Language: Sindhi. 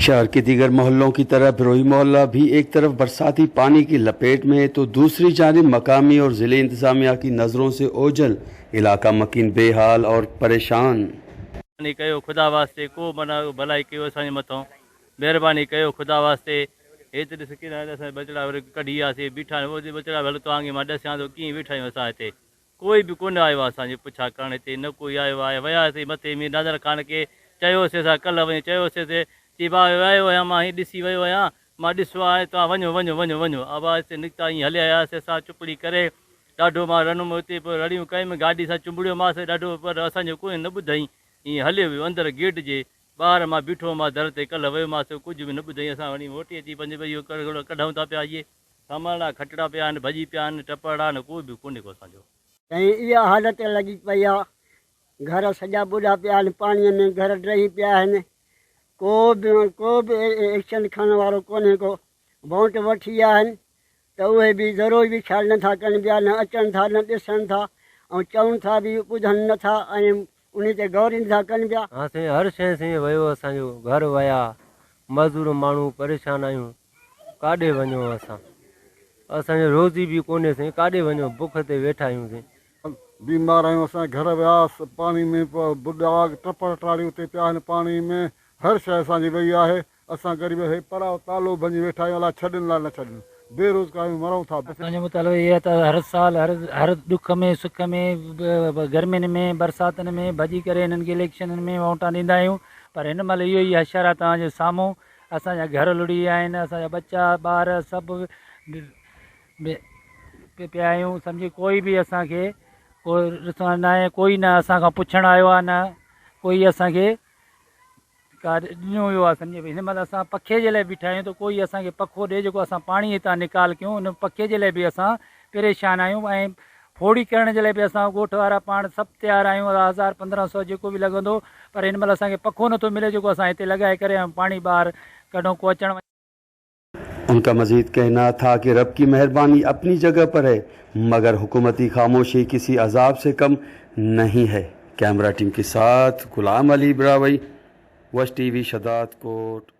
शहर के दीगर मोहल्लों की तरह बिरोही मोहल्ला भी एक तरफ बरसाती पानी की लपेट में है तो दूसरी जानिब मकामी और ज़िले इंतज़ामिया की नज़रों से ओझल, इलाका मकीन बेहाल और परेशान। مھرباني ڪيو خدا واسطي ڪو معنيٰ ڀلائي ڪيو اسان جي مٿان مھرباني ڪيو خدا واسطي ھي ته ڏس ڪيڏا اسان جا ٻچڙا وري ڪڍي آياسي بيٺا آھن اھي ٻچڙا ڀل توھان کي مان ڏسيان ٿو ڪيئن ويٺا آھيون اسان ھتي ڪوئي به ڪونه آيو آھي اسان جي پڇا ڪرڻ ھتي نه ڪوئي آيو آھي وياسي مٿي مير نادر خان کي چيوسي اسان ڪلھه وڃي چيوسي چي ڀاء آيو آھيان مان ھي ڏسي ويو آھيان مان ڏسو آهي توهان وڃو وڃو وڃو وڃو ابا اتي نڪتا ائين هلي آياسي اسان چپڙي ڪري ڏاڍو مان رنم اتي پوء رڙيون ڪيم گاڏي سان چنبڙيومانس ڏاڍو پر اسان جو ڪوئي نه ٻڌائين ائين هليو ويو اندر گيٽ جي ٻاهر مان بيٺو هومانس در تي ڪلهه ويومانس ڪجهه به نه ٻڌائين اسان وري موٽي اچي پنهنجو اهو ڪڍون ٿا پيا اهي سامان کٽڙا پيا آهن ڀڄي پيا آهن ٽپڙا نه ڪوئي به ڪونهي ڪو اسان جو. سائين اها حالت لڳي پئي آ گهر سڄا ٻڏا پيا آهن پاڻي ۾ گهر ڊهي پيا آهن ڪو به ڪو به ايڪشن کڻڻ وارو ڪونهي ڪو ووٽ وٺي ويا آهن ته اهي به ذرو به خيال نٿا ڪن پيا نه اچن ٿا نه ڏسن ٿا ۽ چون ٿا به ٻڌن نٿا ۽ انهي تي غور ئي نٿا ڪن پيا. ها سائين هر شيء سائين ويو اسان جو گهر ويا مزور ماڻهو پريشان آهيون ڪاڏي وڃون اسان اسان جو روزي به ڪونهي سائين ڪاڏي وڃون بک تي ويٺا آهيون سائين. بيمار آهيون اسان گهر ويا پاڻي ۾ ٻڏا ٽپڙ ٽاڙي اتي پيا آهن پاڻي ۾ هر شيء اسان جي وئي آهي اسان غريب هي پراء تالو ڀڃي ويٺا آهيون الاء ڇڏين الاء نه ڇڏين بي روزگار آهيون مرون ٿا. اسان جو مطالبو اهي آهي ته هر سال هر هر ڏک ۾ سک ۾ گرمين ۾ برساتن ۾ ڀڄي ڪري هنن کي اليڪشنن ۾ ووٽان ڏيندا آهيون پر هن مهل اهو ئي حشر آهي توهان جي سامهون اسان جا گهر لڙهي ويا آهن اسان جا ٻچا ٻار سڀ به پيا آهيون سمجهي ڪوئي به اسان کي ڪو ڏسڻ نه آهي ڪوئي نه اسان کان پڇڻ آيو آهي نه ڪوئي اسان کي ڪا ڏنو ويو آهي سمجهي هن مهل اسان پکي جي لاء بيٺا آهيون ته ڪوئي اسان کي پکو ڏي جيڪو اسان پاڻي هتان نيڪال ڪيون ان پکي جي لاء به اسان پريشان آهيون ۽ ڦوڙي ڪرڻ جي لاء به اسان ڳوٺ وارا پاڻ سڀ تيار آهيون 1000 1500 جيڪو به لڳندو پر هن مهل اسان کي پکو نٿو ملي جيڪو اسان هتي لڳائي ڪري ۽ پاڻي ٻاهر ڪڍون ڪو اچڻ ان کا مزيد کهنا تھا ڪه رب ڪي مهرباني اپني جگه پر هي مگر حڪومتي خاموشي ڪسي عذاب سي ڪم نهين هي. ڪيمرا ٽيم ڪي ساٿ غلام علي براوئي وش ٽي وي شھدادڪوٽ.